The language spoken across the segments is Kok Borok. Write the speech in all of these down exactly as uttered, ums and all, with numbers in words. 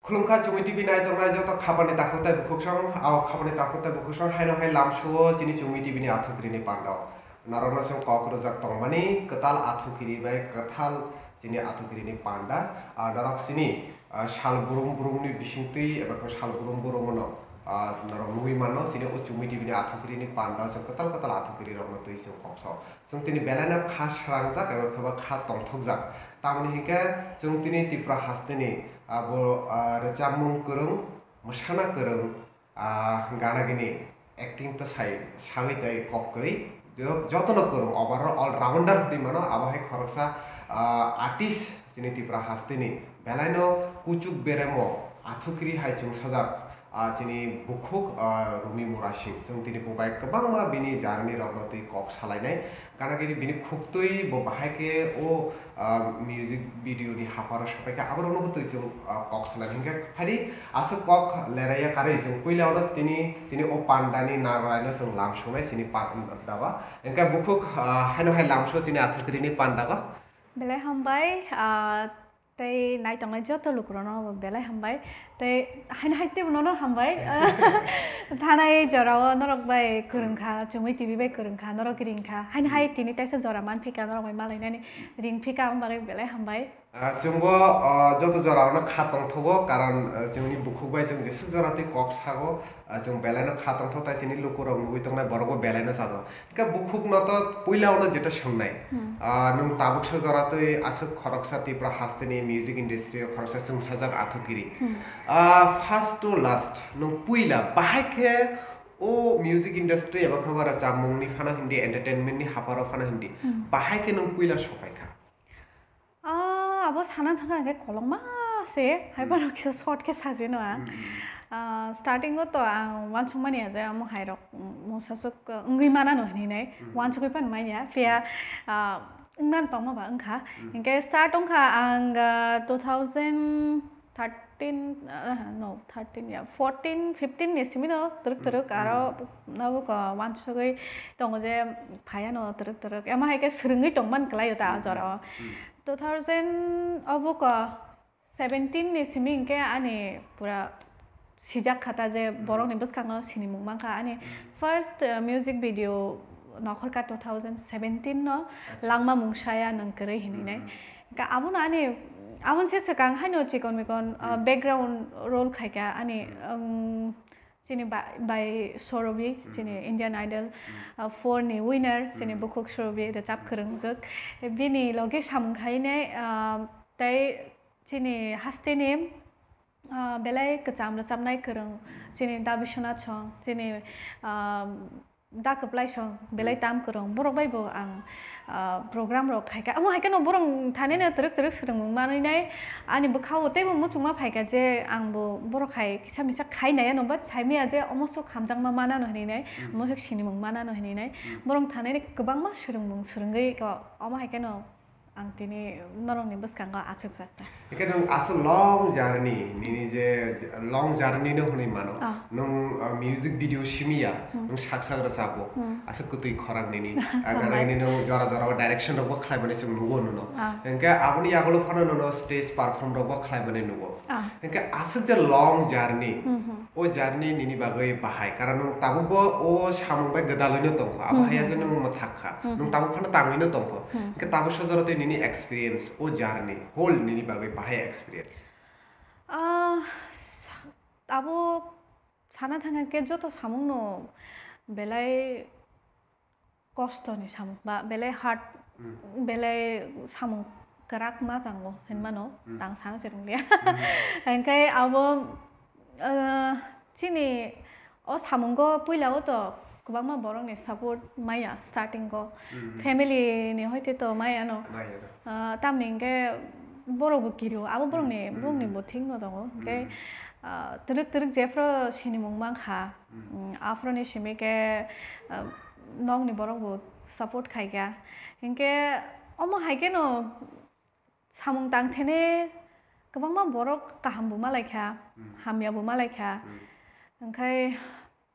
Khulumkha Chumui T V nai tongnai joto khapani takhuk tei bukhuksong, o khapani takhuk tei bukhuksong haino hai lamsuo chini Chumui T V ni athukiri ni pandao. Norokno chwng kok rwjak tongmani kwtal athukiri bai kwtal chini athukiri ni panda. Ah, norok chini, ah, sal brum brum ni bisingtwi eba khe sal brum brum no, ah, norok nugwi mano chini o Chumui T V ni athukiri ni panda chwng kwtal kwtal athukiri rokno twi chwng kok sao. Chwng tini belai no kha srangjak eba khe ba kha tongthokjak. Tamoni hinkhe chwng tini Tripura hasteni abo, ah, rwchapmung kwrwng, mwsana kwrwng, ah, gana gini acting to sai, sawi tei kok kwrwi, jo-, jotono kwrwng, overall all rounder hinwi mano, abo hai khoroksa, ah, artist chini Tripura hasteni belai no kuchuk beremo athukiri hai chwng sajak. Ah, chini bukhuk, ah, Rumi Murasing, chwng tini bo bai kwbangma bini journey rokno twi kok salainai. Gana gini bini khuktwi bo bahai khe o, ah, music video ni hapharo sopai kha, aborokno bo twi chwng, ah, kok salai. Hinkhe phaidi aswk kok leraiya karwi chwng puila ono tini, chini o pandani nagwraino chwng lamsongnai chini panda ba. Hinkhe bukhuk, ah, haino hai lamso chini athukiri ni panda ba. Belai hambai, ah, Tei naitongnai joto lukurokno bo belai hambai. Tei haino hai teibo nono hambai. Thanai jorao norok bai kwrwngkha, Chumui T V bai kwrwngkha, norok ringkha. Haino hai tini taisa jora manphika norok bai malainani ringphika, ang bagwi belai hambai. Ah, chwngbo, ah, joto jorao no kha tongthogo, karon, ah, chwngni bukhuk bai chwng jesuk jora twi kok sago, ah, chwng belai no kha tongtho, tai chini lukurok nugwi tongnai borok bo belai no sajak. Khe bukhukno to puila ono jeta swngnai, Hmm. ah, nwng tabuksa jora twi aswk khoroksa Tripura hasteni music industry o khoroksa chwngsajak athukiri. Hmm. Ah, first to last, nwng puila bahai khe o music industry eba khe ba rwchapmungni phano hindi, entertainment ni hapharo phano hindi, Hmm. bahai khe nwng puila sopaikha? Ah, abo sana thangkha hwnkhe kolokma se, hai Hmm. phano kisa short khe sajino ang. Hmm, hmm. Ah, starting o to ang uansukmani ya je omo hai rok, mm, mungsa swk, uh, wngwi manano hinwi nai, Hmm. uansukwi phano manya, phiya, Hmm. ah, wngnan tongma ba wngkha. Hmm. Hinkhe start wngkha ang, ah, two thousand thirteen, ah, no, thirteen ya, fourteen, fifteen ni simi no twrwk Hmm, twrwk hmm. aro nabo ko uansugwi tongo je phaiya no twrwk twrwk. Emo hai khe swrwngwi tongman kwlai o ta Hmm, o jora o. hmm. Two thousand obo ko seventeen ni simi hinkhe ani pura sijak kha ta je Hmm. borokni bwskango sinimung mankha. Ani Hmm. first, uh, music video nokhorkha two thousand seventeen no Acha. Langma Mungsaya Nwng Kwrwi hinwi nai. Hmm. Hinkhe abono ani, aboni se swkang haino chikon mikon, uh, Hmm. background role khaikha ani, Hmm. um, Chini ba-, bai Sorobi, Hmm. chini Indian Idol, Hmm. uh, four ni winner, chini Hmm. bukhuk Sorobi rwchap Hmm. kwrwngjwk. Bini logi samung khainai, uh, tei chini hasteni, uh, belai kwcham rwchapnai kwrwng, chini Da Biswanath song, chini, uh, Da Kwplai song, belai Hmm. tam kwrwng. Borok bai bo ang, uh, program rok khaikha. Omo hai kheno borok thani no twrwk twrwk swrwngmung manwi nai. Ani bwkhao teibo muchungma phaikha je ang bo borok hai kisa misa khai nai ano, but sai maya je omo sok hamjakma manano hinwi nai. Hmm. Omo sok sinimung manano hinwi nai. Hmm. Borok thani no kwbangma swrwngmung swrwngwi ko omo hai kheno ang tini norokni bwskango achukjak ta. Hingke nwng aswk long journey, nini je long journey no hwnwi mano. Ah. Nwng, uh, music video simi ya, Hmm. nwng sak sak rwchapbo. Hmm. Aswk kwtwi khorang nini. Ah, Hambai. Gana gini nwng jora jora o direction rokbo khlaimani chwng nugo nono. Ah. Hingke aboni yagulo phano nono stage perform rokbo khlaimani nugo. Ah. Hingke aswk je long journey, Hmm, hmm. o journey nini bagwi bahai. Karon nwng tabukbo o samung bai gwdalwino tongkho. Abo Hmm, haiya hmm, je hmm. nwng mwthak kha. Hmm, Nwng hmm. tabuk phano tangwino tongkho. Hmm. Hingke tabuk sojoro tei nini experience, o journey, whole nini bagwi bahai experience. Ah, sa-, abo sana thangkha khe joto samungno belai kostoni samung ba belai hard, Hmm. belai samung kwrak ma tango Hmm. hinmano Hmm. tang sana se rwngya. Hmm. Hingke abo, ah, chini o samungo puila o to kwbangma borokni support maya starting o. Hmm. Family ni hoite to maya no. Maya no. Ah, tamni hingke borok bo kirio, abo borokni, Hmm. borokni Hmm. bo thik no tongo. Hingke, Hmm. ah, twrwk twrwk jephru sinimung mankha. Hmm. Hmm, aphuru ni simi khe, ah, nokni borok bo support khaikha. Hingke omo hai kheno samung tang thene kwbangma borok kaham bo malaikha, Hmm. hamya bo malaikha. Hmm. Hingkhai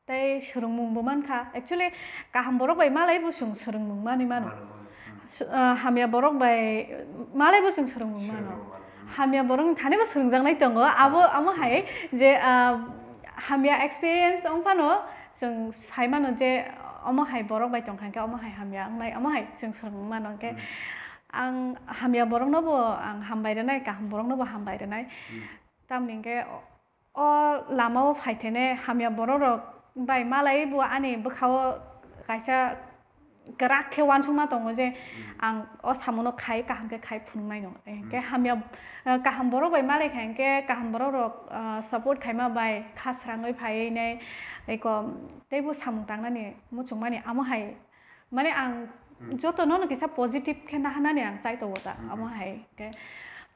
tei swrwngmung bo mankha. Actually, kaham borok bai malai bo chwng swrwngmung manwi mano. Mano, mano. Hmm. S-, ah, hamya borok bai malai bo chwng swrwngmung mano. Swrwngmung mano. Hmm. Hamya borokni thani bo swrwngjaknai tongo. Abo, amo hai je, ah, hamya experience wng phano chwng sai mano je omo hai borok bai tong kha khe omo hai hamya wngnai, omo hai chwng swrwng mano hwnkhe. Hmm. Ang hamya borokno bo ang hambai rwnai, kaham borokno bo hambai rwnai. Hmm. Tamni hwnkhe o, o lama o phai thene hamya borok rok bai malai bo ani bwkha o kaisa kwrak khe uansukma tongo je, hmm, ang o samungo khai kaham khe khai phunuknai no. Eh, khe, hmm, hamya, eh, kaham borok bai malai kha hwnkhe kaham borok rok, eh, support khaima bai kha srangwi phaiwi nai eko teibo samung tangnani muchungmani amo hai, mane ang, hmm, joto nono kisa positive khe nahanani ang chai tongo ta, hmm, amo hai khe.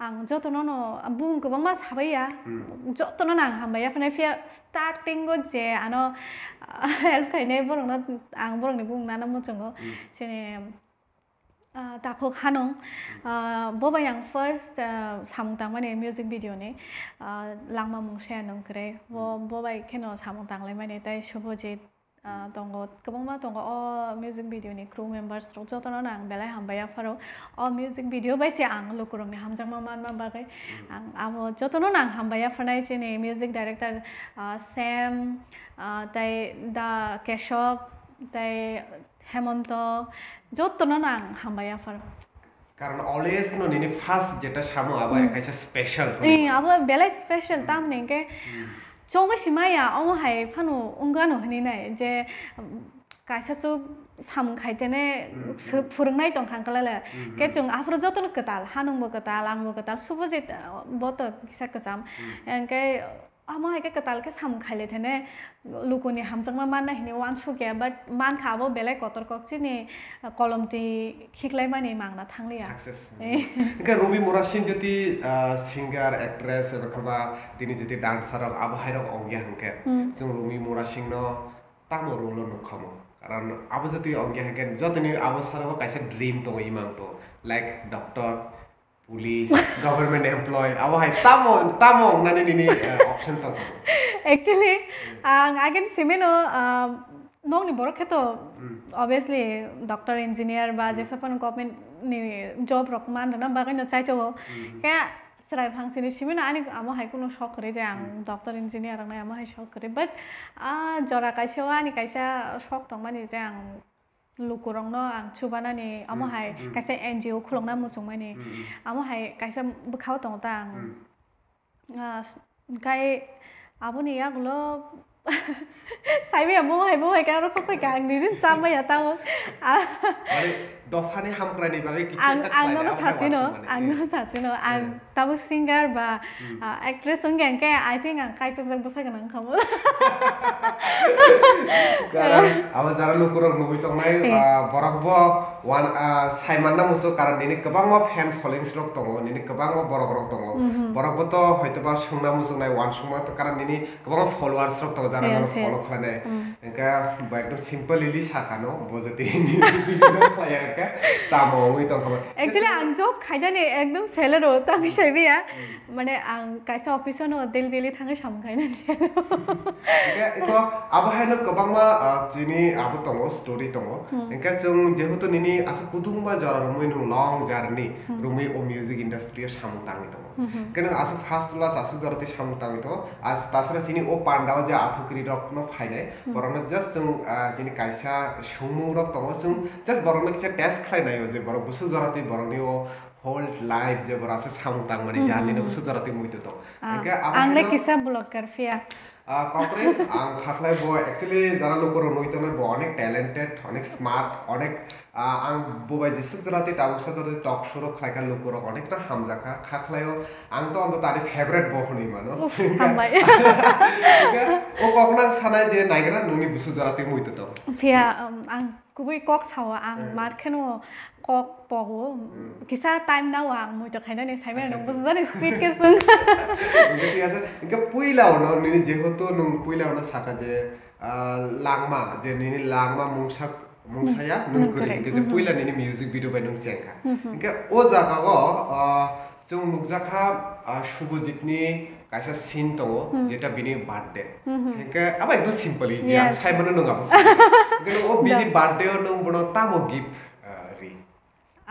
Ang jotono no bung kwbangma sabai ya, hmm, jotono no ang hambai ya, phano phiya starting o je ano help khainai borokno ang borokni bung nana muchungo. Hmm. Chini, ah, takhuk Hanung, ah, bo bai ang first, ah, samung tangmani music video ni, ah, Langma Mungsa Nung Kwrwi, bo, hmm, bo bai kheno samung tanglaimani, tai Subhajit, ah, tongo, kwbangma tongo o music video ni crew members rok, jotono no ang belai hambai yapharo. O music video bai se ang lukurokni hamjakma manma bagwi. Hmm. Ang abo jotono no ang hambai yapharnai, chini music director, ah, Sam, ah, tai da Keshob, tai Hemonto, jotono no ang hambai yapharo. Karon always no nini first jeta samo abo, hmm, kaisa special. Eh, abo belai special, hmm, tamni hwnkhe, hmm, chongwi simaya omo hai phano wngano hwnwi nai je, um, kaisa chuk samung khaitene, hmm, se-, hmm, phwrwngnai tongkha hwnkhe lele. Hmm, hmm. Khe chwng aphuru jotono kwtal, Hanungbo kwtal, angbo kwtal, Subhajit, uh, bo to kisa kwcham. Hmm. Hwnkhe Amo hai khe kwtal khe samung khaile thene lukuni hamjakma manna hinwi uansukya, but mankha abo belai kotor kok chini, ah, kolomtwi khiklaimani mangna thangliya. Success. Eh. Hwnkhe Rumi Murasing jati, ah, singer, actress, eba khaba tini jati dancer rok abo hai rok ongya hwnkhe. Hmm. Chwng Rumi Murasing no tamo role o nukha mo? Karon abo jati ongya hwnkhe jotoni abo sara o kaisa dream tongo imang to, like doctor, police, government employee, abo hai tamo, tamo wngnani nini, eh, option tong kha? Actually, hmm, ang again simino, ah, nokni borok khe to, hmm, obviously doctor, engineer ba, hmm, jesa phano government ni job rok man rwna bagwi no chai tongo. Hmm. Khe chwrai phangsini simino ani amo hai kunu sok kwrwi je ang, hmm, doctor, engineer wngnai amo hai sok kwrwi. But, ah, jora kaisa o ani kaisa sok tongmani je ang lukurokno ang chubanani, amo, hmm, hai, hmm, kaisa N G O khulokna muchungmani. Hmm, hmm. Amo hai kaisa bwkhao tongo ta ang. Hmm. Ah, s-, hwnkhe aboni yagulo saibai ya, bo hai, bo hai khe aro sok phai kha, ang nijin cham bai ya tamo. Ah. Mane dophani hamkrai ni bagwi kichu ang, ekta ang khlai nono abo hai sasino, uansukmani. Ang, eh, nono sasino, ang, eh. Tabuk singer ba, hmm, ah, actress wngya hwnkhe, I think ang kaisa jak bwsa gwnang wngkha mo. Karon abo jara lukurok nugwi tongnai, eh, ah, borok bo wan-, ah, sai manna muchung, karon nini kwbangma fan followings rok tongo, nini kwbangma borok rok tongo. Mhm. Borok bo to hoito ba swngna muchungnai, uansukma to, karon nini kwbangma followers rok tongo, jara, yes, nono, yes, follow khlainai. Hmm. Hwnkhe bo ekdom simply sakha no, bo jotoni music video khlaiya hwnkhe tamo wngwi tongkha bo. Actually, ang job khainani ekdom salary o tangwi saibai ya. Hmm. Mane ang kaisa office o no daily daily thangwi samung khainani. Hwnkhe eko abo haino kwbangma, ah, chini abo tongo, story tongo. Hmm. Hwnkhe chwng jehetu nini aswk kutung ba jora romwi nwng long journey, hmm, romwi o music industry o samung tangwi tongo. Mhm. Hwnkhe nwng aswk first class aswk jora twi samung tangwi tongo. As-, tasara chini o panda o je athukiri rok no phainai, hmm, borok no just chwng, ah, chini kaisa sungmung rok tongo, chwng just borok no kisa test khlai naio je borok bwswk jora twi borok ni o whole life je borok aswk samung tangmani, hmm, journey no, hmm, bwswk jora twi muitu tong. Ah, hwnkhe abo ang le haino kisa vlogger phiya. Ah, kokre, ang khaklai bo actually jara lukurok nugwi tongnai bo onek talented, onek smart, onek, ah, ang bo bai jesuk jora tei tabuk sa jora tei talk show rok khlaikha lukurok onek ta hamjakha, khaklaio ang to anto tani favorite bo hwnwi mano. Uff, hambai. Hwnkhe o kok nang sanai je naigra nungni bwswk jora tei muitu tong. Phiya, um, ang Kubui kok sao ang, hmm, mar kheno kok pogo. Hmm. Kisa time nao ang muitu khainani saimano. Acha, acha. Bujajani speed ke sung. Hingke thik ase. Hingke puila ono nini jehetu nung puila ono saka je, ah, langma, je nini langma mungsa, mungsa ya, nung, nung kwrwi, kwrwi. Hingke je, mhm, puila nini music video bai nung chengkha. Mhm. Hingke o jaga o, ah, Chwng nukjakha, ah, Subhajitni kaisa scene tongo, hmm, jeta bini birthday. Hmm, hmm. Hingke abo ekdom simple, easy, ang, yes, saimano nung abo. Hingke nung o bini, da, birthday o nung bono tamo gift, ah, ri?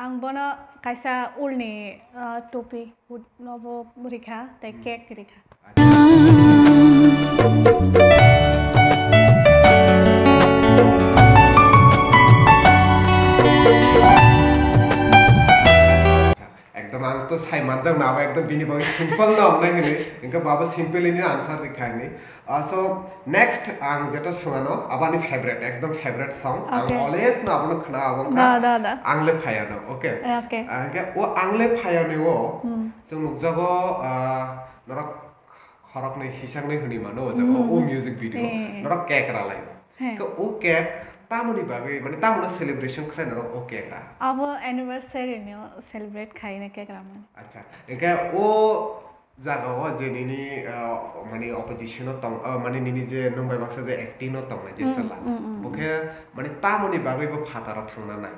Ang bono kaisa ulni, ah, topi hood nobo rikha, tei cake rikha. Ekdom ang to sai manjak na, abo ekdom bini bagwi simple no wngnai hwnwi, hwnkhe bo abo simple ni answer rikha hwnwi. Ah, so next ang jeta swngano, abo ani favorite, ekdom favorite song. Ang Okay. always no abono khna abo wngkha Da, da, da. Ang le phayano, okay? Eh, okay. Ah, hwnkhe o ang le phayano o Hmm. chwng nukjago, ah, norok khoroknwi hisaknwi hwnwi mano o jaga Hmm, o hmm. music video. Eh, eh. Norok cake ralaio. He. Khe o cake tamoni bagwi, mane, tamono celebration khlai norok o cake ra? Abo anniversary no celebrate khaina cake ramani. Acha, hwnkhe o jaga o je nini, ah, mane, opposition o tong, ah, mane, nini je nwng bai baksa je acting o tongnai je Hmm, chwla, hmm, hmm, bo hmm. khe, mane, tamoni bagwi bo phataro thangna nai?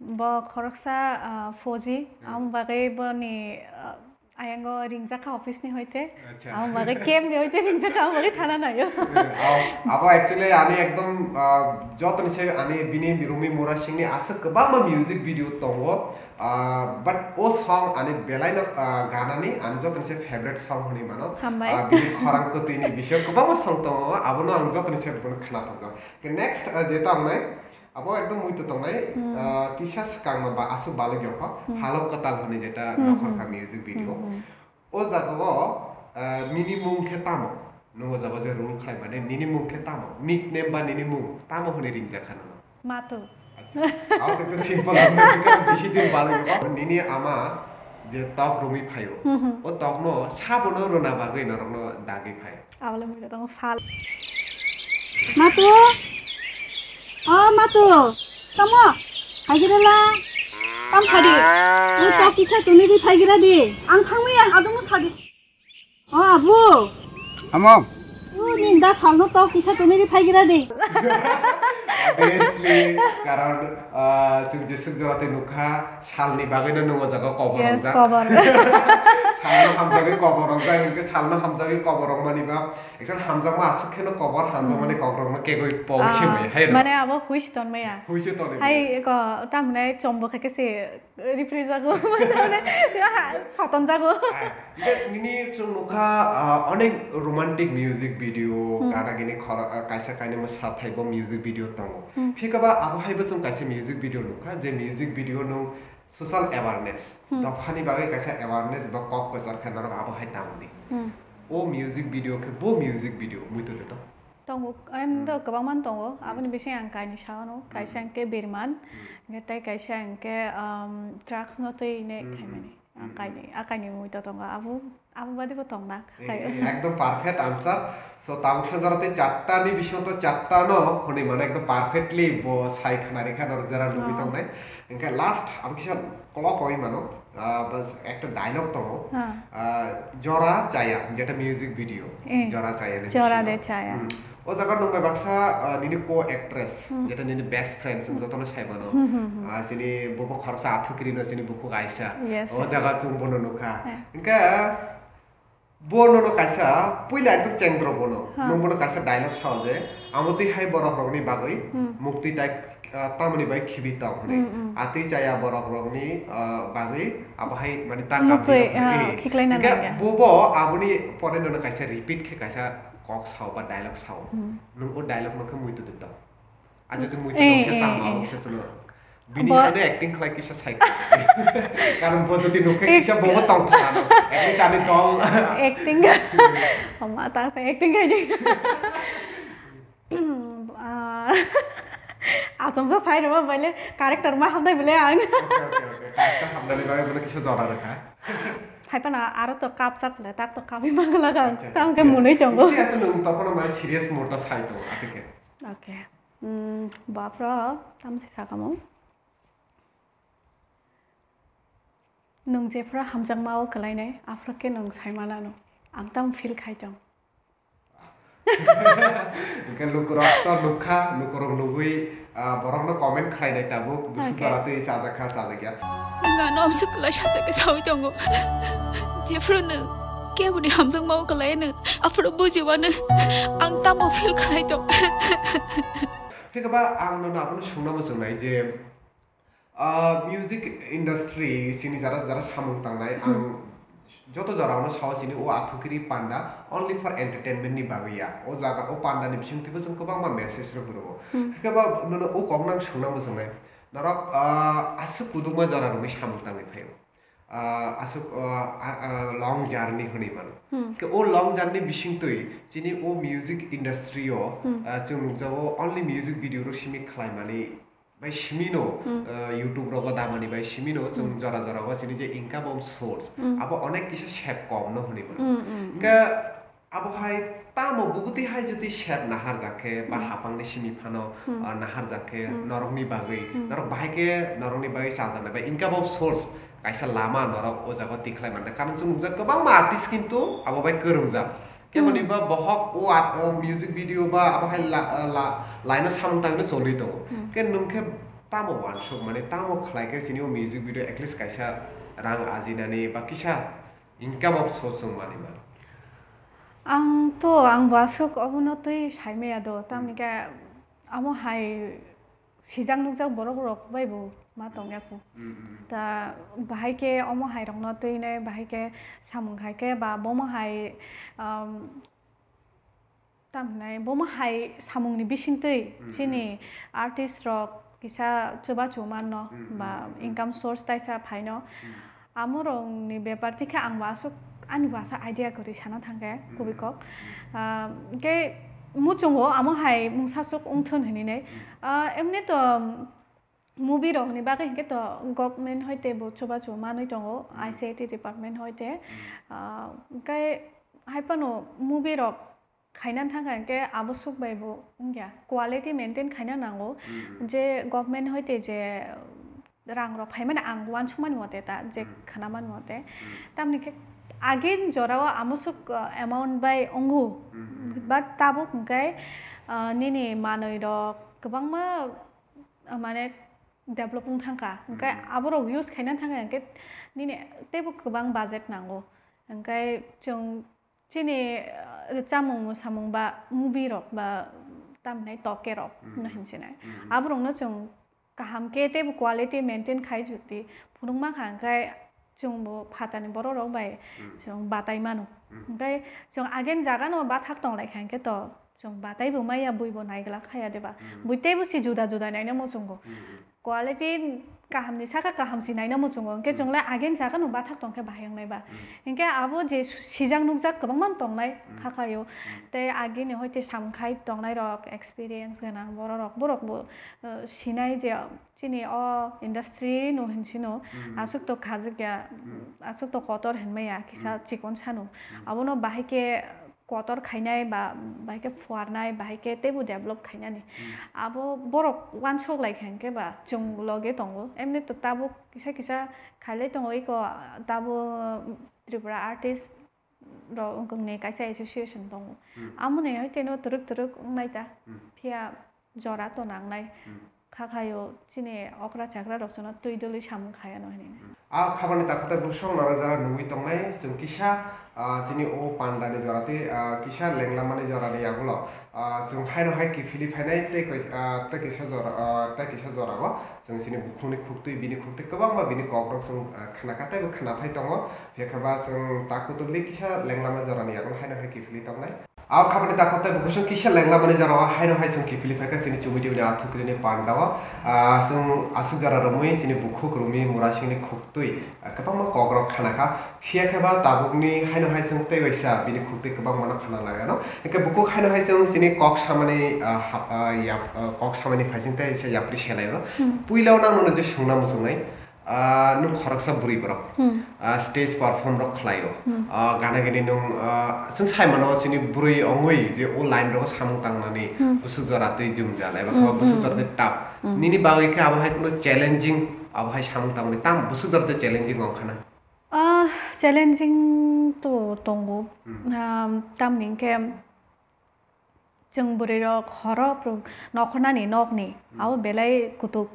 Bo khoroksa, ah, fauji, Hmm. amo bagwi boni, ah, ayango ringjakha office ni hoite. Acha. Amo bagwi camp ni hoite ringjakha, amo bagwi thana naio. Abo, abo actually ani ekdom, ah, jotoni se ani bini Rumi Mura Singh ni aswk kwbangma music video tongo. Ah, but o song ani belai no, ah, ganani ani jotoni se favorite song hwnwi mano. Hambai. Ah, bini khorang kwtwi ni bisingo kwbangma song tongo, abono ang jotoni se bono khna thokjak. Ke next, ah, je tongnai, abo ekdom muitu tongnai, Hmm. ah, kisa swkang no ba aswk balwk yokho, Hmm. Halok Kwtal hwnwi jeta Hmm, nokhorkha hmm. music video. Hmm, hmm. O jaga o, ah, nini mung khe tamo? Nwng o jaga o je role khlai mani, nini mung khe tamo? Nickname ba nini mung tamo hwnwi ringjakha nono? Matu. Acha. Abo to ekta simple, ang to bisi din balai nukha. Nini ama je tok romwi phaio, Hmm, hmm. o tokno sabono rwna bagwi norokno dagwi phai? Abole mui tong sal. Matu. O Matu. Tamo. Phaigira la. Tam sadi. Ang tok kisa tuni di phaigira di. Ang thangwi ang adung sadi. O abu. Amo. O ning da salno tok kisa tuni di phaigira di. Obviously, karon, ah, chwng jeswk jora tei nukha, salni bagwino nwng o jaga kobor Yes, wngjak. Kobor. Salno hamjagwi kobor wngjak, hinkhe salno hamjagwi kobor wngmani ba, eksan hamjakma aswk kheno kobor, hamjakmani Hmm. kokrokno kegwi pogwi Ah, se maya, hai no? Mane abo huis tonmaya. Huise tonwi Hai maya. Ko, tamne chombo khe kese Ripri jago, mane, soton jago. Ah, nini chwng nukha, ah, onek romantic music video, Hmm. gana gini khoro-, ah, kaisa kainwi mwsa thaibo music video tongo. Hmm. Phiya ba abo hai bo chwng kaisa music video nukha, je music video nwng social awareness, Hmm. dophani bagwi kaisa awareness ba kok kwchar khe norok abo hai tangdi. Hmm. O music video khe bo music video muitu de to. Tongo, em, Hmm. do kwbangma tongo. Hmm. Aboni bising ang kainwi sa mano. Hmm. Kaisa hwnkhe Birman, Hmm. hwnkhe tei kaisa hwnkhe, um, drugs no twi ne Hmm, khaimani. Hmm. Ang Hmm. kainwi, a kainwi mui to tongo. Abo, abo badi bo tongna Eh, khai. Eh, ekdom perfect answer. So, tabuk sa jora tei charta ni bisingo to charta no hwnwi mano ekdom perfectly bo sai khna rikha norok jora nugwi Oh. tongnai. Hwnkhe last abo kisa kolok oi mano. Ah, bas ekta dialogue tongo. Ah. Ah, Jora Chaya, jeta music video. Eh, Jora Chaya ni Jora bisingo. De Chaya. Hmm. O jaga nwng bai baksa, ah, nini co-actress, Hmm. jeta nini best friend, chwng Hmm. jotono sai mano. Hmm, hmm, hmm. Ah, chini bobo khoroksa athukiri no chini bukhuk Aisha. Yes, O yes. jaga chwng bono nukha. Eh. Hwnkhe, Bo nono kaisa puila ekdom chengdro bono. Ha. Nwng bono kaisa dialogue sao je, amo twi hai borok rokni bagwi Hmm. muktwi tai, ah, tamoni bai khibi tong hwnwi. Hmm, hmm. Atwi chaya borok rokni, ah, bagwi abo hai mani ta Mukwi, kabwi rok hwnwi. Ah, khiklai na Hingke nangya. Bo bo aboni pore nono kaisa repeat khe kaisa kok sao ba dialogue sao. Hmm. Nwng o dialogue no khe muitu de tong. Aja twi muitu Eh, tong khe eh, tamo eh. Ang se sulo. Bini Bo- haino acting khlai kisa sai. Karon bo jodi nukhe kisa bo bo tong thangano. At least ani dol. Acting. Oma ta se acting khai di. Ah, asam sa sai rama bale character ma hamdai bale ang. Okay, okay, okay. Character hamdani bagwi bono kisa jora rwkha. Hai pana aro to kap sak le, tak to kapi mangla ka. Acha, acha. Tam ke Yes. Munui tongo. Bisi asa nung tokona mai serious mode ta sai tongo, atike. Okay. Hmm, bapra, tam si sakamo. Nwng jephra hamjakma o kwlainai, aphra khe nwng saimanano. Ang tamo feel khai tong. Hingke lukurok to nukha, lukurok nugwi, ah, borokno comment khlainai tabuk, bwswk Okay. Jora twi chajakha, chajakya. Nwng ano amswk kwlai sajagwi saui tongo. Jephru nwng keboni hamjakma o kwlai nwng, aphuru bujiwano ang tamo feel khlai tong. Phiya ba ang nono abono sungna muchungnai je, Ah, music industry chini jara jara samung tangnai, ang joto jora no sao chini o Athukiri panda only for entertainment ni bagwi ya. O jaga, o panda ni bising twibo chwng kwbangma message rok rwo. Hmm. Hakhe ba nono o kok nang sungna muchungnai. Norok, ah, aswk kudukma jora rwgwi samung tangwi phaio. Ah, aswk, ah, ah, ah, long journey hwnwi mano. Hmm. Khe o long journey bising twi chini o music industry o, Hmm. ah, chwng nukjago only music video rok simi khlaimani bai simi no, Hmm. ah, YouTube rogo damani bai simi no chwng Hmm. jora jora o chini je income of source, Hmm. abo onek kisa sep kom no hwnwi mano. Hmm, hmm, hmm. Khe abo hai tamo bubutwi hai jodi sep nahar jak khe ba Hmm. hapang ni simi phano, Hmm. ah, nahar jak khe Hmm. norok ni bagwi, Hmm. norok bahai khe norok ni bagwi chal jaknai bai income of source kaisa lama norok o jaga o tikhlai manda. Karon chwng nukjak kwbangma artist kintu abo bai kwrwngjak. Kemoni Hmm. ba bohok o art, o music video ba abo hai la, la, line o samung tangwi choli tongo. Hmm. Khe nwng khe tamo uansuk mani, tamo khlai khe chini o music video at least kaisa rang ajinani ba kisa income of source chwng mani mano. Ang to, ang bo aswk obono twi saimaya do, tamni Hmm. khe amo hai sijak nukjak borok rok bai bo ma tongya kho. Hmm, hmm. Ta bahai khe omo hai rok no twi nai, bahai khe samung khai khe ba bomo hai, um, tam hinai, bomo hai samung ni bising twi Hmm, chini hmm. artist rok kisa chubachu manno Hmm, ba hmm, hmm. income source taisa phaino. Hmm. Amo rok ni bepar tikhe ang bo aswk ani bo aswk idea kwrwi sana thangkhe Hmm, kubui kok. hmm. Ah, khe muchungo amo hai mungsa swk wngthun hinwi nai. Hmm. Ah, emni to movie rok ni bagwi hinkhe to government hoite bo chubachu manwi tongo, Hmm. I C I T department hoite. Hmm. Ah, khe hai phano movie rok khaina thangkha hinkhe abo swk bai bo wngya, quality maintain khaina nango. Hmm. Je government hoite je rang rok phaimani ang uansukmani mote ta, je Hmm. khanamani mote. Hmm. Tamni khe agin jorao amo swk, uh, amount bai wngo. Hmm, hmm, hmm. But tabuk hinkhe, uh, nini manwi rok kwbangma, uh, mane develop wng thangkha. Hinkhe Hmm. aborok use khaina thangkha hinkhe nini teibo kwbang budget nango. Hinkhe chwng chini, uh, rwchapmung mwsamung ba movie rok ba tamhinai toke rok Hmm. no hinsinai. Hmm. Aborokno chwng kaham khe teibo quality maintain khai jodi phunukma kha, hinkhe chwngbo phatani borok rok bai Hmm. chwng batai mano. Hmm. Hinkhe chwng agin jaga no bathak tonglaikha hinkhe to chwng batai bo maya, bui bo naiglak khaya deba. Hmm. Bui teibo se juda juda naina muchungo. Hmm. Quality kaham ni saka kaham se naina muchungo. Hinkhe Hmm. chwng lai agin jaga no bathak tongkhe bahai wngnai ba. Hmm. Hinkhe abo je sijak nukjak kwbangma tongnai Hmm. kha khaio. Hmm. Tei agini hoite samung khai tongnai rok, experience gwnang borok rok, borok bo, uh, sinai je chini o industry no hinsino Hmm. aswk to khajikya, Hmm. aswk to kotor hinmaya kisa Hmm. chikon sano. Hmm. Abono bahai khe kotor khainai ba bahai khe phuarnai, bahai khe teibo develop khainani. Hmm. Abo borok uansuk lai kha hinkhe ba chwng loge tongo. Emni to tabuk kisa kisa khailai tongo iko tabuk Tripura artist rok wngkukni kaisa association tongo. Hmm. Amoni hai teno twrwk twrwk wngnai ta. Hmm. Phiya jora to nangnai. Hmm. Kha khaio chini okra chakra rok chwngno twi dwlwi samung khaya no hinwi. Hmm. A khabani takhuk tei bwswk norok jora nugwi tongnai, chwng kisa, ah, chini o panda ni jora tei, ah, kisa lenglamani jora ni yagulo, ah, chwng haino hai kiphilwi phainai tei kais-, ah, tei kisa jora, ah, tei kisa jora o chwng chini bukhukni khuktwi, bini khuktwi kwbangma bini kokrok chwng, ah, khna kha tei bo khna thai tongo. Phiya khe ba chwng takhuk twi kisa lenglama jora ni yagulo haino hai kiphilwi tongnai. A khabani takhuk tei bukhuk chwng kisa lenglama ni jora o haino hai chwng kiphilwi phaikha chini chumui tubuni athukiri ni panda o. Ah, chwng aswk jora romwi chini bukhuk romwi murasingni khuktwi, ah, kwbangma kokrok khna kha. Phiya khe ba tabukni haino hai chwng tei waisa bini khuktwi kwbangma no khna lai ano. Hinkhe bukhuk haino hai chwng chini kok samani, ah, ha-, ah, yap-, ah, kok samani phaising tei se yapri selai o. Hmm. Puila o nang nono je sungna muchungnai. Ah, nwng khoroksa bwrwi borok, Hmm. ah, stage perform rok khlaio. Hmm. Ah, gana gini nwng, ah, chwng sai mano chini bwrwi ongwi je o line rogo samung tangnani Hmm. bwswk jora tei jwngjal eba Hmm, khe bwswk hmm. jora tei tough. Hmm. Nini bagwi khe abo hai kheno challenging, abo hai samung tangmani tam bwswk jora tei challenging wng khana? Ah, challenging to tongo. Hmm. Ah, tamni hinkhe chwng bwrwi rok horo phru-, nokhornani nokni Hmm. abo belai kutuk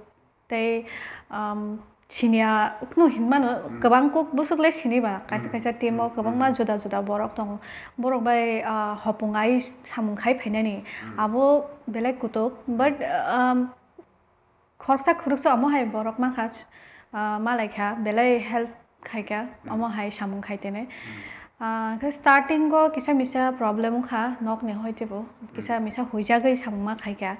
tei, um, siniya ukno hinmano Hmm. kwbang kuk bwswk le sini ba kaisa Hmm. kaisa team o Hmm. kwbangma juda juda borok tongo, borok bai, ah, hopung ai samung khai phainani Hmm. abo belai kutuk, but, Hmm. um, Khoroksa khoroksa omo hai borok mankha, ah, malaikha, belai help khaikha, omo hai samung khaitene. Ah, khe starting o kisa misa problem wngkha, nokni hoitebo kisa misa huijagwi samung ma khaikha.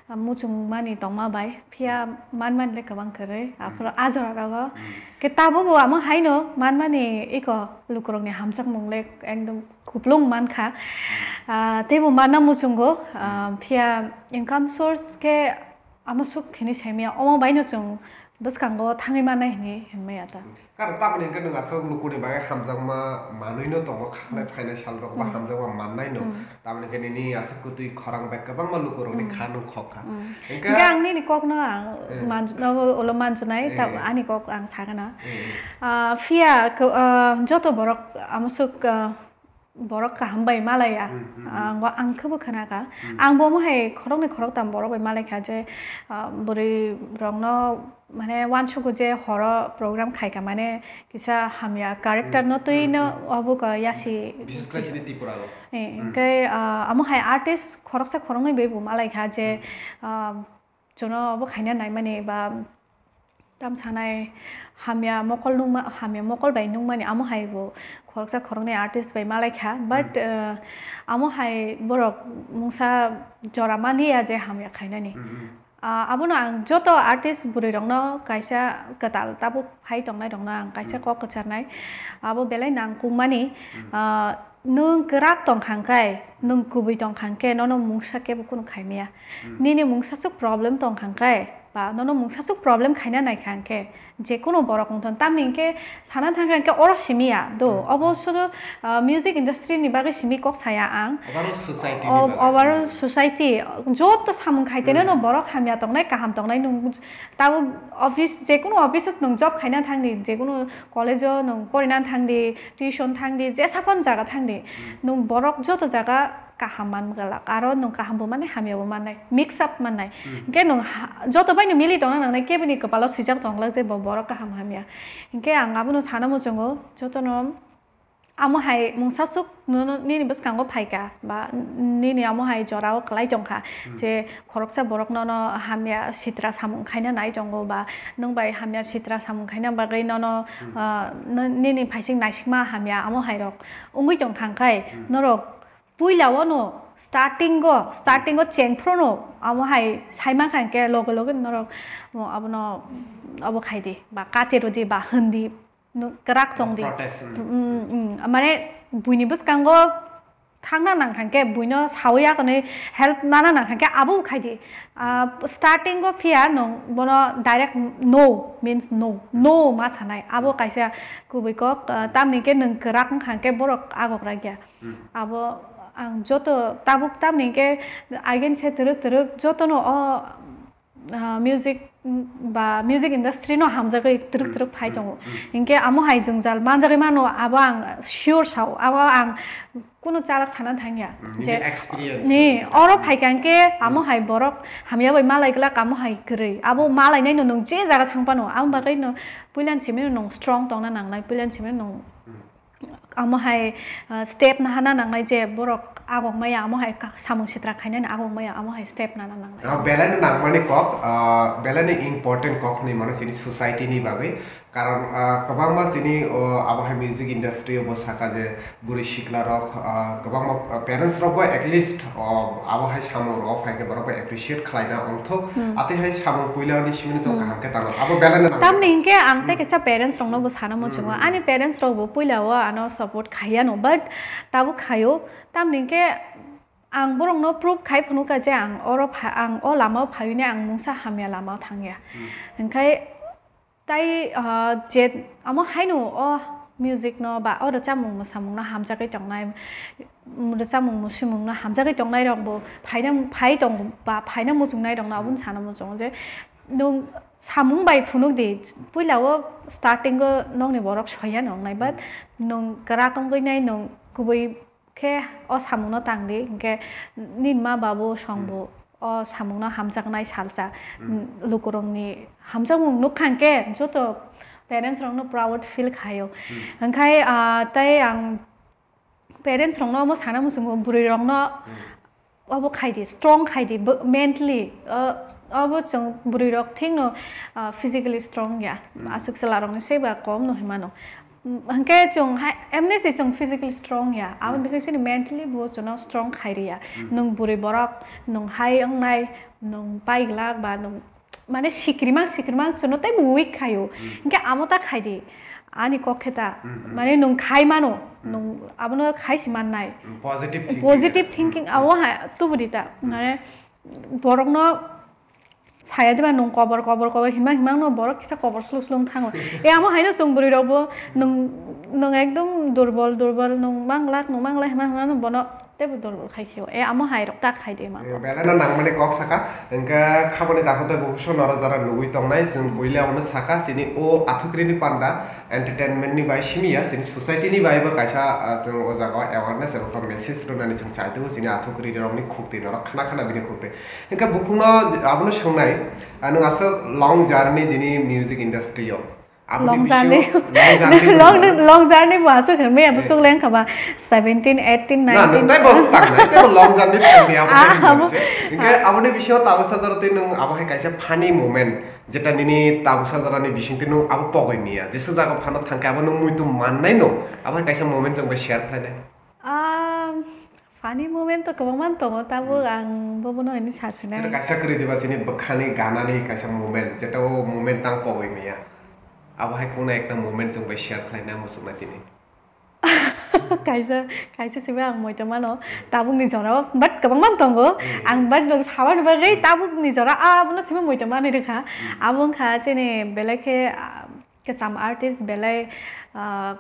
Ah, muchungmani tongma bai, phiya manmani le kwbang kwrwi, aphuru a jora rogo. Khe tabuk bo omo haino manmani iko lukurokni hamjakmung le ekdom kuplung mankha. Ah, teibo manna muchungo, ah, phiya income source khe amo suk hini saimaya, omo baino chwng bwskango thangwi mannai hini hinmaya ta. Karon tamoni hwnkhe nwng aswk lukuni bagwi hamjakma manwino tongo, khaknai phainai salrok ba hamjakma mannaino. Tamoni hwnkhe nini aswk kwtwi khorang bai kwbangma lukurokni kha nwng khok kha. Hwnkhe ang nini kokno ang manju-, abo ulo manjunai, ta-, ani kok ang sagana. Ah, phiya kw-, ah, joto borok amo suk, ah, borok kaham bai malaya. Ang, ang khe bo khna kha. Ang bo omo hai khoroknwi khoroktam borok bai malai kha je, ah, bwrwi rokno mane uansugo je horo program khai kha mane kisa hamya character no twi no obo ka yasi. Bises khlai chini Tripura o. Eh, hwnkhe, ah, omo hai artist khoroksa khoroknwi bai bo malai kha je, ah, jono obo khaina naimani ba tam sanai hamya mokol nungma, hamya mokol bai nungmani amo hai bo khoroksa khoroknwi artist bai malai kha, but, uh, amo hai borok mungsa jora manliya je hamya khainani. Ah, abono ang joto artist bwrwi rokno kaisa kwtal tabuk phai tongnai rokno ang kaisa kok kwcharnai, abo belai nangkukmani, ah, nwng kwrak tongkha hwnkhe, nwng kubui tongkha hwnkhe nono mungsa kebo kunu khaimaya. Nini mungsasuk problem tongkha hwnkhe, ba nono mungsasuk problem khaina naikha hwnkhe, jekunu borok wngthon, tamni hwnkhe sana thangkha hwnkhe oro simi ya do, obo sudu, ah, music industry ni bagwi simi kok saya ang. Overall society ni bagwi. Overall society, joto samung khaitene no borok hamya tongnai, kaham tongnai, nwng tabuk office, jekunu office o nwng job khaina thangdi, jekunu college o nwng porina thangdi, tuition thangdi, jesa phano jaga thangdi, nwng borok joto jaga kaham man gwlak, aro nwng kaham bo mannai, hamya bo mannai, mix up mannai. Hwnkhe nwng ha-, joto bai no mili tongna nangnai, keboni kwpalo swijak tonglak je bo borok kaham hamya. Hwnkhe ang abono sana muchungo, jotono amo hai mungsasuk nono nini bwskango phaikha, ba nini amo hai jorao kwlai tongkha, je khoroksa borok nono hamya sitra samung khaina nai tongo, ba nwng bai hamya sitra samung khaina bagwi nono, ah, no-, nini phaising naisikma hamya amo hai rok wngwi tongkha, hwnkhe norok puila o no starting o, starting o chengphru no amo hai sai mankha hwnkhe loge loge norok, oh, abono obo khai di, ba kati rw di, ba hwn di, no kwrak tong di. Protest, mm. Mm, mm. Mane buini bwskango thangna nang kha hwnkhe, buino sawi akonwi help nana nang kha hwnkhe abo khai di. Ah, starting o phiya nwng bono direct no means no, no ma sanai. Abo kaisa kubui kok, ah, tamni hwnkhe nwng kwrak wng kha hwnkhe borok agok rak ya. Abo ang joto tabuk tamni hwnkhe again se twrwk twrwk jotono o, ah, music, mm, ba music industry no hamjagwi twrwk twrwk phai tongo. Hwnkhe amo hai jwngjal manjagwi mano, abo ang sure sao, abo ang kunu chalak sana thangya. Nini je experience ni oro phaikha hwnkhe amo hai borok hamya bai malai glak, amo hai kwrwi. Abo malainai no nwng je jaga thang phano, amo bagwi no puilan simi no nwng strong tongna nangnai, puilan simi no nwng amo hai, ah, step nahana nangnai je borok agok maya, amo hai ka-, samung sitra khainani agok maya, amo hai step nana nangnai. Ah, belai no nangmani kok, ah, belai no important kok hinwi mano chini society ni bagwi. Karon, ah, kwbangma chini, o, abo hai music industry o bo saka je bwrwi sikla rok, ah, kwbangma, ah, parents rok bo at least, o, abo hai samung rok phai khe borok bo appreciate khlaina ongthok. Atwi hai samung puila ni simi no chwng kaham khe tangno. Abo belai no nangmani. Tamni hwnkhe ang tei kaisa parents rok no bo sana muchungo. Ani parents rok bo puila o ano support khaiya no, but tabuk khaio. Tamni hwnkhe ang borok no proof khai phunukha je ang oro pha-, ang o lama o phaiwi ne ang mungsa hamya lama o thangya. Hwnkhe tai, ah, je amo haino o music no ba o rwchapmung mwsamung no hamjagwi tongnai, rwchapmung mwswimung no hamjagwi tongnai rok bo phaina, phai tong ba phaina muchungnai rok no aboni sana muchungo je nwng samung bai phunuk di, puila o starting o nokni borok soya nongnai, but nwng kwrak wngwi nai, nwng kubui khe o samung no tang di, hinkhe nini ma babu song bo o samung no hamjaknai salsa, lukurokni hamjakmung nukha hinkhe joto parents rok no proud feel khaio. Hinkhe, ah, tei ang parents rok no omo sana muchungo, bwrwi rok no obo khai di, strong khai di, bo-, mentally, uh, obo chwng bwrwi rok thik no, uh, physically strong ya. Aswk chwla rok ni seba kom no hinmano. Mm, hwnkhe chwng hai, emni se chwng physically strong ya. Abo bising sini mentally bo chwngno strong khai ri ya. Nwng bwrwi borok, nwng hai wngnai, nwng pai glak ba nwng mane sikrimang sikrimang chwngno teibo weak khaio. Hwnkhe amo ta khai di. Ani kok khe ta. Mane nwng khai mano, nwng abono khai si mannai. Positive thinking. Positive thinking abo hai tubu di ta. Mane borokno saya diba nwng kobor, kobor, kobor hinmang, hinmang no borok kisa kobor slu slu wng thango. E amo haino chwng bwrwi rok bo nwng, nwng ekdom durbol, durbol, nwng manglak, nwng manglak hinmang, hinmang no bono teibo durbol khai khio. E amo hai rok ta khai de ma. Eh, belai no nangmani kok saka, hwnkhe khaboni dakho tei bukuso noro jora nugwi tongnai, chwng puila abono saka, chini o athukrini panda, entertainment ni bai simi ya, chini society ni bai bo kaisa, ah, chwng o jaga o awareness eba khe message rwnani chwng chai tongo, chini athukri rokni khukti norok khna khna bini khukti. Hwnkhe bukhukno abono swngnai, ah, nwng aswk long journey jini music industry o. Aboni Long bisingo journey. Long journey Long, wngmano. Long journey bo aswk hinwi abo Eh. Swk leng kha ba seventeen, eighteen, Na, nineteen. Nwng tei bo tangnai, tei bo long journey thangdi abo Ah, tei abo. Hinmani se. Hwnkhe Ah. Aboni bisingo tabuksa jora tei nwng abo hai kaisa funny moment, jeta nini tabuksa jora ni bising tei nwng abo pogwi miya, jesa jaga phano thangkhe abo nwng muitu mannai no, abo hai kaisa moment chwng bai share khlainai. Ah, funny moment to kwbangma tongo, tabuk Hmm. Ang bobono hini sasinai. Tei kaisa kwrwi diba chini bwkhani ganani kaisa moment, jeta o moment tang pogwi miya. Abo hai kunu ekta moment chwng bai share khlaina muchungna tini. Kaisa, kaisa simi ang moito mano, tabukni jorao, but kwbangma tongo. Hmm. Ang but nwng sabani bagwi Hmm. Tabukni jora, ah, abono simi moito manwi rwkha. Hmm. Abo wngkha chini belai khe, ah, kwcham artist belai, ah,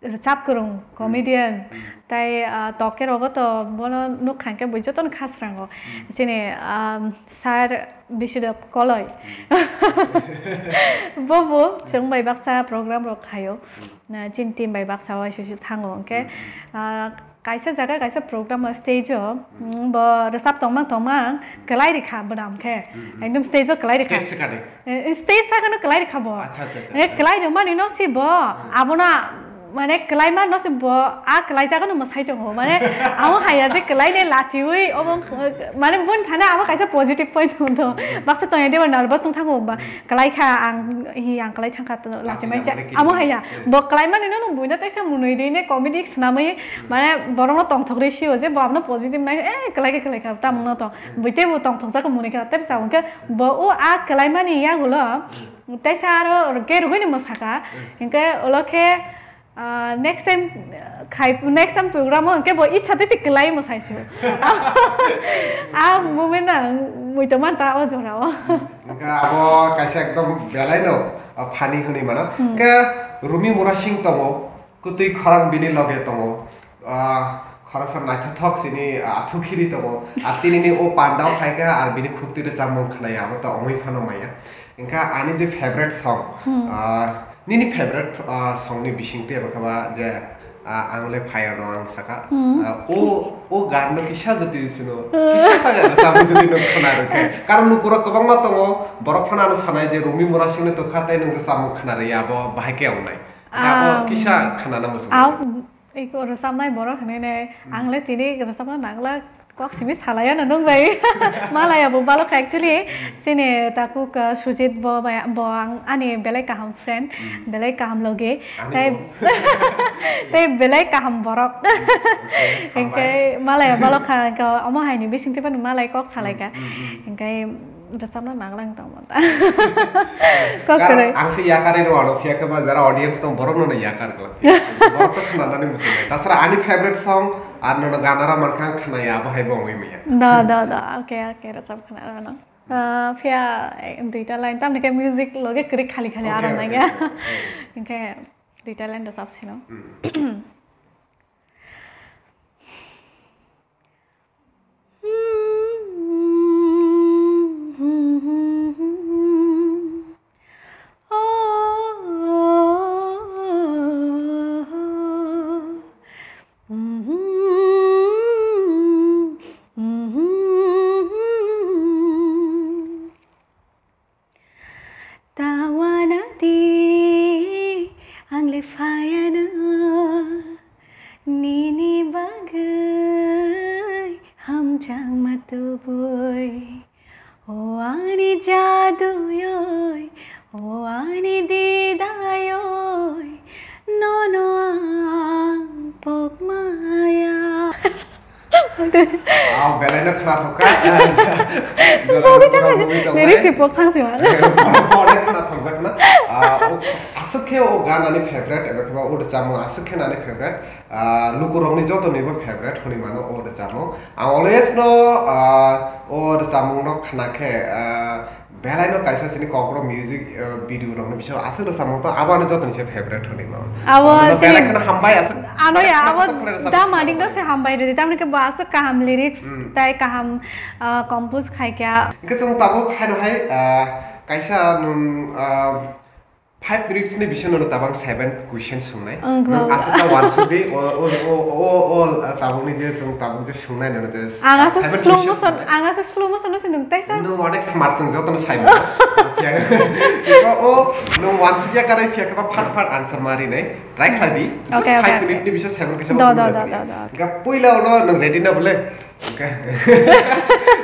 rwchap kwrwng, comedian, Hmm. Tei, ah, toke rogo to bono nuk kha hwnkhe bui jotono khasrango. Hmm. Chini, ah, Sir Bisudep Koloi. Hmm. Bobo chwng bai baksa program rok khaio. Hmm. Na, chini team bai baksa uaisuisu thango hwnkhe, Hmm. Ah, kaisa jaga kaisa program o stage o, Hmm. Mm, bo rwchap tongmang tongmang kwlai rikha bwnam khe. Hmm, hmm. Ekdom stage o kwlai rikha. Stage swkadi. Eh, stage sakano kwlai rikha bo. Acha, acha, acha. Eh, kwlai rwmani no si bo. Hmm. Abono mane kwlai man no si bo, a kwlai jaga no mwsai tongo. Mane amo haya je kwlai ne lachiwi obo, mane boni thani amo kaisa positive point wngtong. Hmm. Baksa tongya de nervous wng thango ba. Hmm. Kwlai kha ang, hi ang kwlai thang kha to lachi Lachi mai se. Jabari kiri. Amo haya. Hmm. Bo kwlai mani no nung buino teisa munui ri ne comedy swnamwi Hmm. mane borok no tongthok ri sio je bo abono positive nai, eh, kwlai kha kwlai kha tamung no tong. Hmm. Bui tei bo tongthok jak munui kha tei sa hwnkhe bo o a kwlai mani yagulo Hmm. Teisa aro ke rugui ni mwsaka. Hmm. Hwnkhe ulo khe, ah, next time, ah, khai, next time program o hwnkhe bo itsa tei se kwlai mwsai su. A moment ang muitu man ta o jora o. Hwnkhe abo kaisa ekdom belai no, ah, funny hwnwi mano. Hmm. Hwnkhe Rumi Mura Singh tongo. Kwtwi khorang bini loge tongo. Ah, khoroksa naithothok sini, ah, athukhiri tongo. Ah, tinini o pandao phaikha, ar bini khukti rwchapmung khwnaya, abo to ongwi phano maya. Hwnkha ani je favorite song, Hmm. ah, nini favorite, ah, song ni bisingtwi abo khe ba je, ah, Ang le phaio no ang saka. Hmm. Ah, o, o gan no kisa jati sino, kisa saga rwchapmung jati no khna rwkhe. Karon lukurok kwbangma tongo, borok phano ano sanai je Rumi Mura Singh no tokha tei nwng rwchapmung khna rwya, abo bahai khe wngnai. Abo Ah, kisa khnana muchung ah, muchung. Iko rwchapnai borok hinwi ne, Hmm. Ang le tini rwchapna nangla kok simi salaya no nung bai. Malaya bo balok kha actually. Hmm. Chini takuk, uh, Sujit bo bai, bo ang ani belai kaham friend, Hmm. Belai kaham logi. Ani Tei, bo. Tei belai kaham borok. Hmm, okay. Hingke Hambai. Malaya balok kha, hingke omo hai ni bising tiba ni malai kok salai Hmm, kha. Hmm, hmm. Hingke Rwchapna nanglang tongmo ta. Kok Karon kwrwi. Ang se yakari rw ano phiya khe ba jara audience tong borok no no yakar glak. Borok to khna nani muchung nai. Tasra ani favorite song ar no no gana ra mankha ang khna ya abo hai bo wngwi manya. Da, da, da. Okay, okay. Rwchap khna rw no. Ah, phiya, eh, duita line. Tamni khe music loge kwrwi khali khali Okay, aram okay, nangya. Okay, okay. Hingke duita line rwchap sino. Hmm. Ta wana di ang le phaiano. Changma tubui, o ani jaduyoi, o ani didayoi, nono ang pokmaya. Ah, belai no khna thokha. Lyrics se pok thang sima. Pore khna thokjak na. Ah, o, aswk khe o gan ani favorite, eba khe ba o rwchapmung aswk khe ani favorite. Ah, lukurokni jotonibo favorite hwnwi mano o rwchapmung. Ang always no, ah, o rwchapmungno khna khe, ah, belai no kaisa chini Kokborok music, ah, video rokni bisingo aswk rwchapmung tong, abo ani jotoni se favorite hwnwi mano. Abo chini belai kheno hambai aswk. Ano ya, abo da manik no se hambai rwdi, tamni khe bo aswk kaham lyrics, hmm, tai kaham, ah, compose khai kha. Hwnkhe chwng tabuk haino hai, ah, kaisa nwng, ah, five minutes ni bisingo nono tabang seven questions swngnai. Ang nwng aswk ta uansukdi, o, o, o, o, o, tabukni je chwng tabuk je swngnai nono je ang aswk seven slow questions motion, swngnai. Ang aswk slow motion no se nwng taisa. Nwng onek smart, chwng jotono sai mano. Phiya khe, o, o, nwng uansukya karwi phiya khe ba phat phat answer ma rinai. Try khlai di. Just okay, okay, five minute ni bisingo seven question. Do, do, do, do, do. Ga puila ono nwng ready na bole? Okay.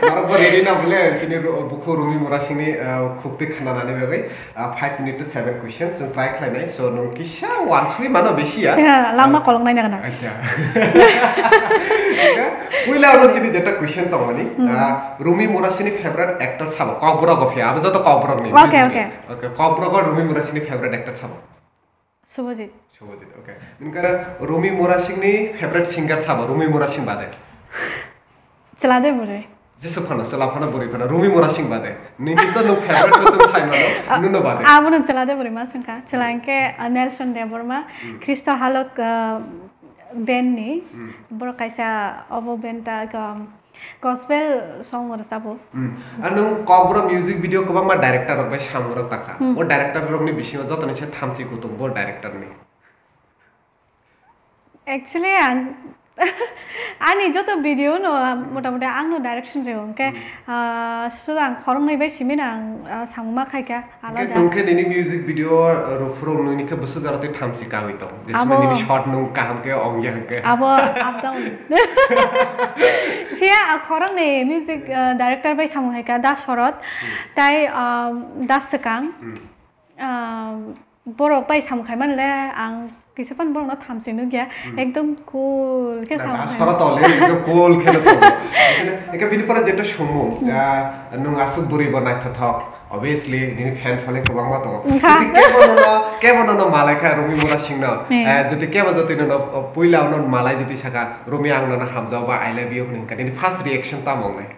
Norok bo ready na bole? Sini ro-, bukhu Rumi Murasingni, uh, khukti khnanani bagwi, uh, five minute to seven questions chwng try khlainai. So, nwng kisa uansugwi mano besi ya. Tei lama kolok naina gana. Acha. Okay. Puila ono sini jeta question tongmani. Hmm. Uh, Rumi Murasingni favorite actor sabo? Kokborok go phiya, abo joto Kokborokni. Okay, okay. Okay, Kokborok go Rumi Murasingni favorite actor sabo? Subhajit. Subhajit, okay. Minkara Rumi Murasingni favorite singer sabo, Rumi Murasing bade? Chwla de bwrwi. Jesu phano, chwla phano, bwrwi phano, Rumi Murasing bade. Nini to nwng favorite ko chwng sai mano, ah, nwng no bade. Abono chwla de bwrwi ma swngkha. Chwla hwnkhe, ah, Nelson Debbarma, hmm, Khristo Halok, ah, band ni, hmm, borok kaisa obo band ta, um, Gospel song rwchabo. Hmm. Ar nwng Kokborok music video kwbangma director rok bai samung rok takha. Hmm. O director rokni bisingo jotoni se thamchi kutung bo director ni. Actually, ang ani joto video no, hmm, motamoti ang no direction rw, hwnkhe, hmm, ah, suda ang khoroknwi bai simi no ang, ah, samung ma khaikha. Hwnkhe alada. Nwng khe nini music video, uh, rwphuru nwngni khe bwswk jora tei thamchi kaui tong. Jesima abo nini shot nwng kaham khe ongya hwnkhe. Abo up down. Phiya, ah, khoroknwi music, uh, director bai samung hai kha, Da Shorod, hmm, tai, um, Da Swkang. Hmm. Um, borok bai samung khai man le ang kisa phano borokno thamchi nukya. Hmm. Ekdom cool khe samung khai. Shorod to le ekdom cool khe no tongo. Eke bini pore jeta songmung, hmm, ah, nwng aswk bwrwi bo naithothok. Obviously, nini fan following kwbangma tongo. Wngkha. Jodi kebo nono, kebo nono malai kha Rumi Murasingno, eh, jodi kebo jodi nono, o, puila ono malai jodi saka, "Rumi, ang nono hamjao ba, I love you," hwnwi wngkha, nini first reaction tamo wngnai?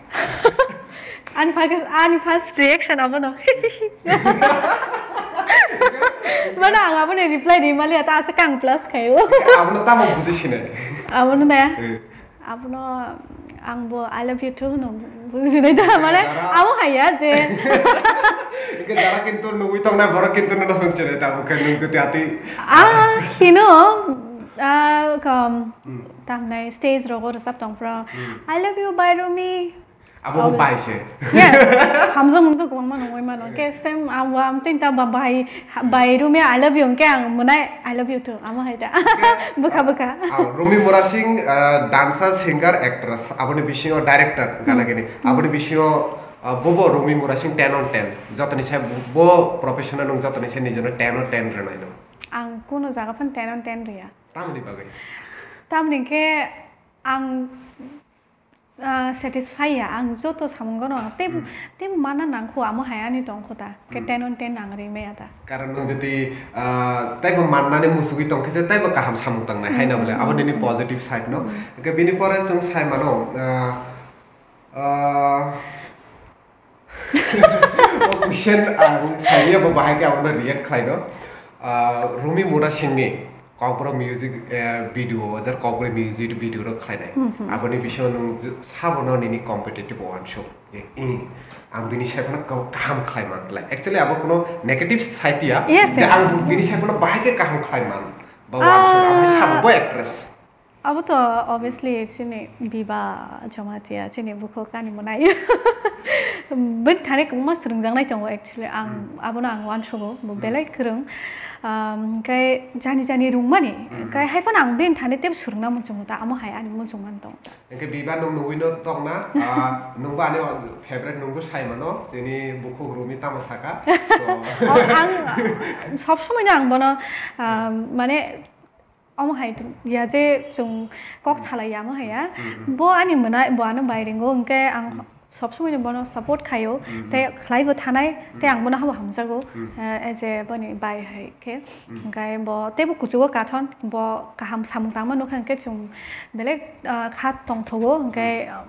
Ani first, ani first reaction abono. Mano ang abono reply di maliya, ta asa kang plus khayo. Abono tamo buji sinai? Abono da. Eh. Abono ang bo I love you too hwno bujinai da, mane, jara abo haya je. Hwnkhe jara kintu nugwi tongnai borok kintu nono hwnsinai tabuk khe nwng jodi atwi. Ah, hino, ah, kom, hmm, tamnai stage rogo rwchap tong phro. Hmm. I love you, bye Rumi. Abo bo bai se. Yeah. Hamjak mung to kwbangma nungwi mano. Khe same, ah, wa, amtwi ta ba bai, ha, bai Rumi, I love you, hwnkhe ang mwnai, I love you too. Amo hai ta. Bwkha, bwkha. Ah, Rumi Murasing, ah, dancer, singer, actress. Aboni bisingo director, gana gini. Hmm. Aboni bisingo, ah, bobo Rumi Murasing ten on ten. Jotoni sai bo professional nung jotoni sai nijono ten on ten rwnai nung. Ang kuno jaga phan ten on ten rwya. Tamoni bagwi? Tamoni khe ang Ah, satisfy ya, ang joto samungo no tei, hmm, tei manna nangkho, amo hai ani tongkho ta, khe, hmm, ten on ten ang ri maya ta. Karon nwng jodi, ah, teibo mannani musugwi tongkhe se teibo kaham samung tangnai, hmm, haino bole, abo nini positive side no. Hmm. Hwnkhe bini pore chwng sai mano, ah, ah, O question ang saimanya bo bahai khe abono react khlaino. Ah, Rumi Murasingni Kokborok music, eh, video, jar Kokborok music video rok khlainai. Hmm, hmm. Aboni bisingo nwng ju-, sabono nini competitive uansuk je, "Ih, ang bini saiphano ka-, kaham khlai man," khlai. Actually, abo kuno negative side ya, yes, je yes, ang bini saiphano bahai khe kaham khlai man. Ba uansuk, ah, aboni sabo bo actress. Abo to obviously chini Biba Jamatia, chini bukhuk ani mwnai. Bini thani kwbangma swrwngjaknai tongo actually, ang Hmm. abono ang uansugo, bo Hmm. belai kwrwng. Um, hwnkhe jani jani rwngmani, Hmm. hwnkhe hai phano ang bini thani teibo swrwngna muchungo ta, amo hai ani muchungmani tongo ta. Hwnkhe biba nwng nugwino tongna, ah, nwngbo ani favorite nwngbo sai mano, chini bukhuk Rumi tamo saka. So, Oh, ang sob somoino ang bono, ah, mane, omo hai ya je chwng kok salai ya, omo hai ya. Hmm, hmm. Bo ani mwnai, bo ano bai ringo, hwnkhe ang Hmm. sob somoino bono support khaio, Hmm, hmm. tei khlaibo thanai, tei Hmm. ang bono habo hamjago, Hmm. eh, as a boni bai hai khe. Hmm. Hwnkhe bo teibo kuchugo kathon, bo kaham samung tangma nukha, hwnkhe chwng belai, ah, kha tongthogo, hwnkhe, Hmm. ah,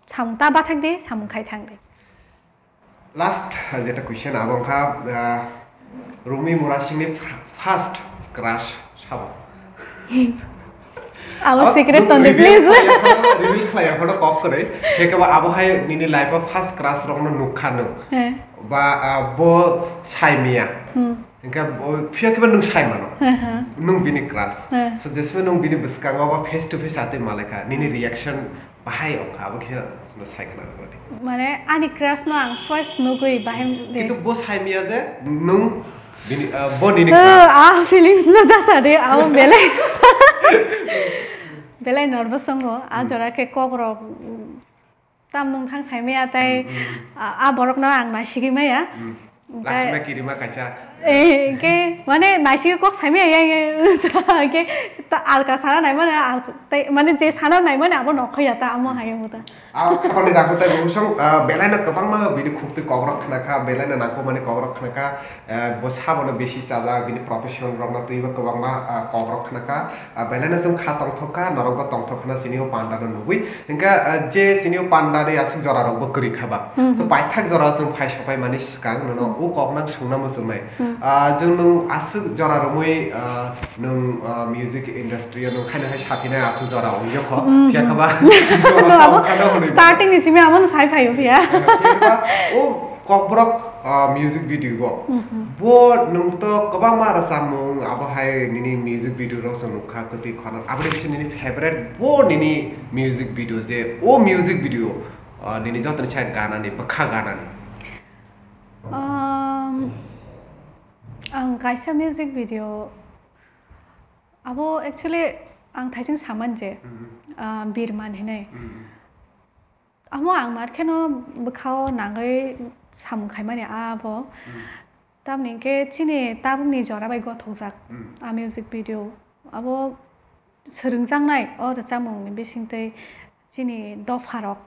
samung ta bathak di, samung khai thang di. Last, uh, jeta question abo wngkha, uh, Rumi Murasingni fir-, first crush sabo? Abo Abo secret re-, tongdi, reveal please. khlaiya phano, reveal khlaiya phano kok kwrwi. Khe khe ba abo hai nini life o first crush rokno nukha nwng. He. Ba, uh, bo saimiya. Hmm. Hingke bo, phiya khe ba nwng sai mano. He, he. Nwng bini crush. He. So, jesme nwng bini bwskango ba face to face atwi malaikha, nini reaction bahai wngkha, abo kisa no sai khna rwdi. Mane, ani crush no ang first nugwi bahai de. Kintu bo sai miya je nwng bini, ah, bo nini Oh, crush. Ah, feelings no dasa de, abo belai. Belai nervous tongo, ah, Hmm. jora khe kok rok, mm, tam nwng thang sai miya tai, Hmm, hmm. ah, ah, borok no ang naisigwi maya. Hmm. Hingke Lasima kirima kaisa. Eh, hingke, mane, naisik kok saimaya, ya, ya, hingke, ta alka sana naimani, alka, tei, mane, je sana naimani, abo nokhoya ta, amo hai, amo ta. Ah, khapani dakhwtai bo bosong, ah, belaino kwbangma bini khuktwi kokrok khnakha, belaino nangkukmani kokrok khnakha, eh, bo sabono bisi chajak, bini profession rokno twibo kwbangma, ah, kokrok khnakha, ah, belaino chwng kha tongthok kha, norokbo tongthok khna chini o panda no nugwi. Hingke, ah, je chini o panda ni aswk jora rokbo kwrwi kha ba. Hmm, So, hmm. paithak jora chwng phai sopai mani swkang nono Hmm. o kok nang swngna muchungnai. Hmm. Ah, chwng nwng aswk jora romwi, ah, nwng, ah, music industry o nwng khaino hai saphinai aswk jora wngya kho. Hmm, Phiya hmm. kha ba, Abo tongkha no hwnwi. Starting ni simi amo no sai phaio phiya. Eh, phiya kha ba, o kokborok, ah, music video bo. Hmm, hmm. Bo nwng to kwbangma rwchapmung, abo hai nini music video rok se nukha, kwtwi khorang. Abo ni bisingo nini favorite bo nini music video je, o music video, ah, nini jotoni sa ganani, bwkha ganani. Um, ang kaisa music video, abo actually ang thaising saman je, Mhm. ah, Birman hinai. Mhm. Amo ang mar kheno bwkhao nangwi samung khaimani abo. Mhm. Tamni hwnkhe chini tabukni jora bai gothokjak Mhm. a music video. Abo swrwngjaknai o rwchapmungni bisingtwi chini dopharok.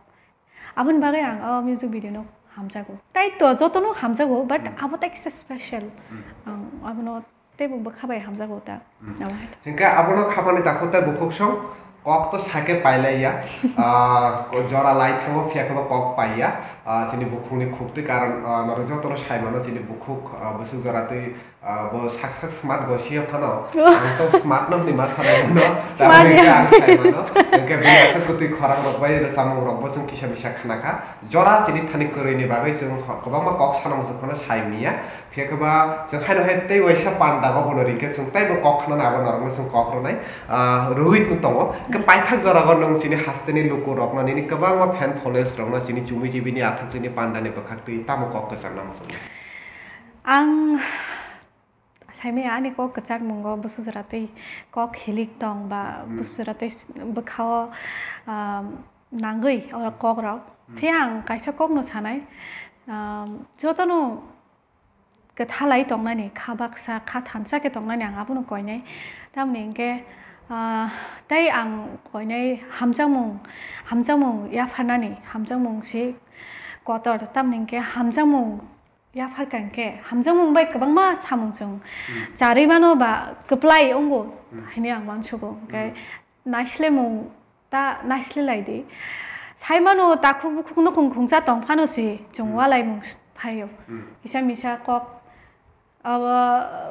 Aboni bagwi ang o music video no hamjago. Tai to jotono hamjago, but Mhm. abo tai kisa special. Mhm. Ang abono teibo bwkha bai hamjago ta. Hmm. Abo hai. Hingke abono khapani takhuk tai bukhuk song kok to sake pailaiya. Ah, ko jora lai thango phiya khe bo kok paiya. Ah, chini bukhukni khuktwi karon, ah, norok jotono sai mano chini bukhuk, ah, bwswk jora twi, ah, bo sak sak smart gosia phano. Ang to smart no hwnwi ma sanai mano. Smart Tabuk ya. Hingke ang sai mano. Hingke bini aswk kwtwi khorang rok bai rwchapmung rok bo chwng kisa misa khna kha. Jora chini thani kwrwini bagwi chwng ho-, kwbangma kok sana muchung phano sai manya. Phiya khe ba, chwng haino hai tei waisa panda bo bono ringkhe chwng teibo kok khnana abo norokno chwng kok rwnai, ah, rwui tongo. Hwnkhe paithak jorao nwng chini hasteni lukurokno, nini kwbangma fan followers rokno chini chumui chibini athukrini pandani bwkhaktwi tamo kok kwchangna muchungo? Ang saimaya ani kok kwchar mungo bwswk jora tei kok hilik tong ba Hmm. bwswk jora tei s-, bwkhao, ah, nangwi o kokrok. Hmm. Phiya ang kaisa kokno sanai, ah, jotono kwthalai tongnani, kha baksa, kha thansa khe tongnani ang abono koinai. Tamoni hwnkhe, ah, tei ang koinai hamjakmung, hamjakmung yapharnani, hamjakmung se kotor. Tamoni hwnkhe hamjakmung yapharkha hwnkhe, hamjakmung bai kwbangma samung chwng Hmm. charwi mano ba kwplai wngo Hmm. hinwi ang uansugo. Hwnkhe Hmm. naislemung ta naisle lai di. Sai mano takhuk bukhuk nukhung khungsa tong phano se chwng Hmm. ualaimung phaio. Hmm. Kisa misa kok, abo,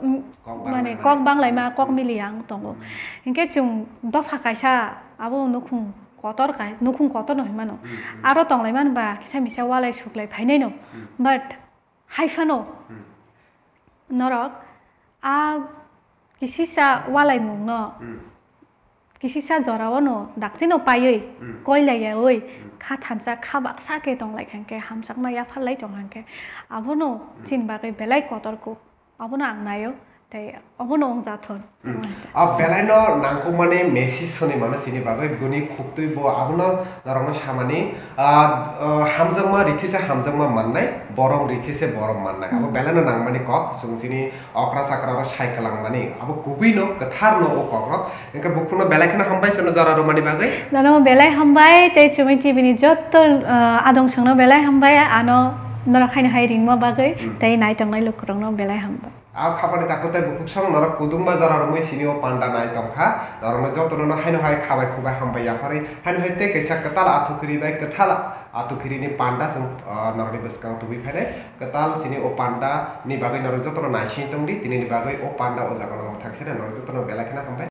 mm, Kok mane banglaima. Kok banglaima, kok Hmm. mili ang tongo. Hmm. Hinkhe chwng dopha kaisa abo nukhung kotor kai, nukhung kotor no hinmano. Hmm, hmm. Aro tonglaimani ba kisa misa ualai suklai phainai no. Hmm. But hai phano Hmm. norok a kisisa ualaimungno Hmm. kisisa jorao no dakti no paiwi, hmm, koilaiyawi, hmm, kha thansa kha baksa khe tong lai kha hwnkhe, hamjakma yaphar lai tong kha hwnkhe, abono, hmm, chini bagwi belai kotorkuk. Abono ang naio, tei abono wng jathon. Hmm. A belaino nangkukmani message hwnwi mano chini bagwi, bini khuktwi bo abono norokno samani, ah, ah, hamjakma rikhe se hamjakma mannai, borom rikhe se borom mannai. Abo, hmm, belaino nangmani kok, chwng chini okra chakra rok sai kwlangmani, abo kubui no, kwthar no o kok rok. Hwnkhe bukhukno belai kheno hambai chwngno jora rwmani bagwi. Nono belai hambai, tei Chumui T V ni jotto, ah, adong songno belai hambai, ano norok haino hai ringma bagwi, hmm, tei naitongnai lukurokno belai hambai. A khabani takhuk tei bukhuk song norok kudungma jora rwmwi sini o panda nai tongkha. Norokno jotono no haino hai khabai khubai hambai yapharwi, haino hai tei kaisa kwtal athukhiri bai kwthal athukhiri ni panda chwng, ah, norokni bwskango tubui phainai. Kwtal chini o panda ni bagwi norok jotono naising tongdi, tini ni bagwi o panda o jaga no mwthak sene norok jotono belai kheno hambai.